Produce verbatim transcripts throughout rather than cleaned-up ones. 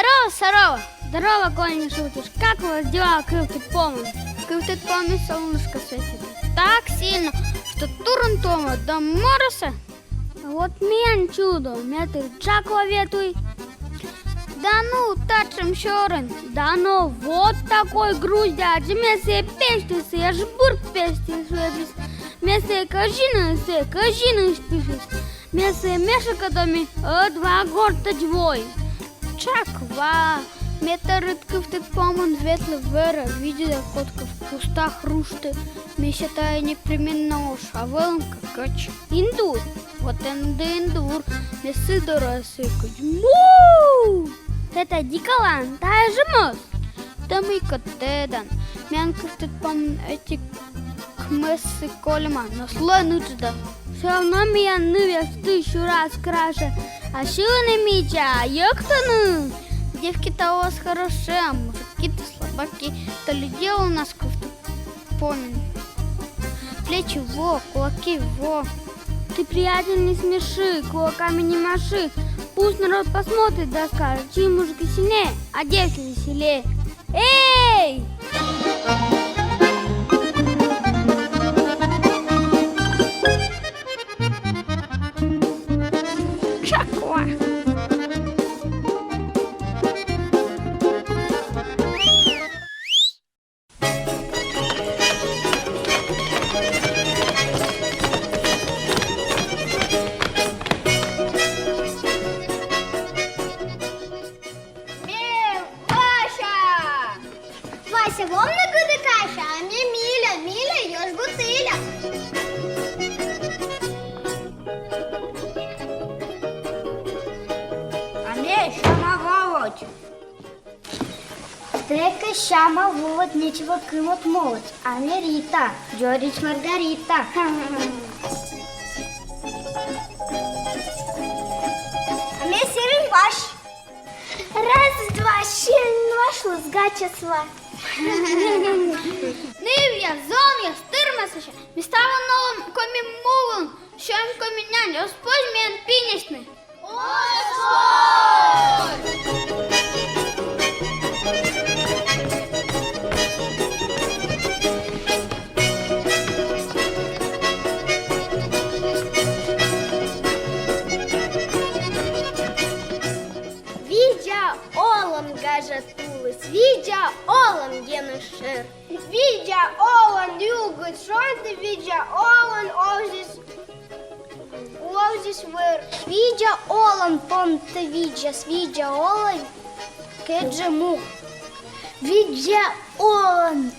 Здорово, здорово! Здорово, коли не шутишь. Как у вас дела, Кывтыт Помын? Кывтыт Помын солнышко светит так сильно, что турын тома да мороз. Вот миян чудо, ме тыр тшаклы ветлі. Да ну, татшӧм сёрӧн. Да но вот такой груздь да, адже ме сійӧ песьтысь, сійӧ жбыр песьтысь вӧзйис. Ме сійӧ кӧзйыны, сійӧ кӧзйыны пышйис. Ме сійӧ мешӧкӧ томі, ӧд ва гортӧдз вои. Тшак ва, ме тӧрыт Кывтыт Помын ветлі вӧрӧ, видзӧда, кодкӧ в кустах рушті. Ме сійӧс тайӧ непременно ош, а вӧлӧмкӧ кӧч. Индур. Вот ӧні да индур. Ме сы дорӧ сыкӧдз му. Тэ тай дикалан, тайӧ жӧ моз. Тэ мыйкӧ тӧдан. Миян Кывтыт Помын ӧти кмыс кольӧма, но сылӧн ыджда. Всё равно миян нывъяс ті сюрас краше. А сьывны мича, а йӧктыны. Девки-то у вас хорошие, а мужики-то слабаки. То ли дело у нас Кывтыт Помын. Плечи во, кулаки во. Ты, приятель, не смеши, кулаками не маши. Пусть народ посмотрит да скажет, чьи мужики сильнее, а девки веселее. Эй! Чаква! Ме Вася! Вася, вом нӧ кыдзи кайса, а ме Миля, Миля, ёжгу тіля. А ме Сяма Володь. Тэкӧд Сяма Володь, нечӧм кымӧд молодь, а ме Рита, дзоридз Маргарита. А ме Сирин Вась. Раз, два, син, вашлыс гачасла. Нывъяс, зонъяс, тырмысьяс, ми ставӧн олам Коми мувын, сёям коми нянь, оз позь миянӧс пиньӧсьны. Видза олан, гажа тулыс, видза олан, енэж шӧр. Видза олан, югыд шонді, видза олан, овзис, овзис вӧр. Видза олан, понтӧ видзас, видза олан, кеджӧ му. Видза олан,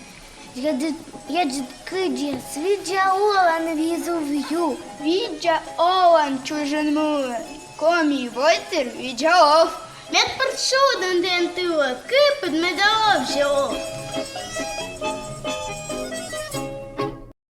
еджыд, еджыд кыдз, видза олан, визув ю. Видза олан, чужан муын, Коми войтыр, видза ов. Мед пӧрччылӧдӧн тіян тылӧ кыпыд меда овзьӧ ов.